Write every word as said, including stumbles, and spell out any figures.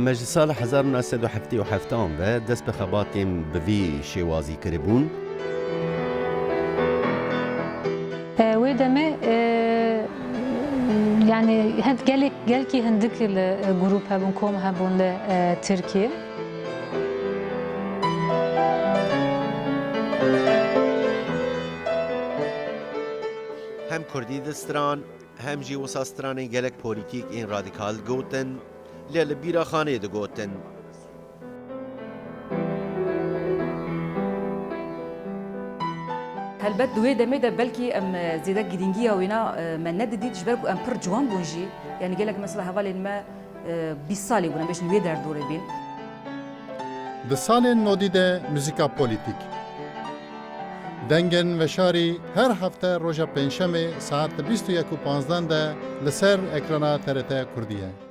Me ji sala hezar û neh sed û heftê û heft ve dest bi xebatên bi vî şêwazî kiribûn. E, wê demê, e, yanî hind-, gelek, gelkî hindik li, e, grûp hebûn, kom hebûn li, e, Tirkiyê. Hem kurdî distiran, hem jî wisa stranên gelek polîtîk ên radîkal digotin, lê li bîra Xanê digotin. Helbet di wê demê de belkî em, e, zêde girîngiya wêna, e, me nedidît, ji ber ku em pir ciwan bûn jî. Yanî gelek mesela hevalên me, e, bîst salî bûn, em bêjin wê derdorê bên. Di salên nodî de muzîka polîtîk. Dengên Veşarî her hefte roja Pêncşemê saet bîst û yek û panzdan de li ser ekrana T R T Kurdî ye.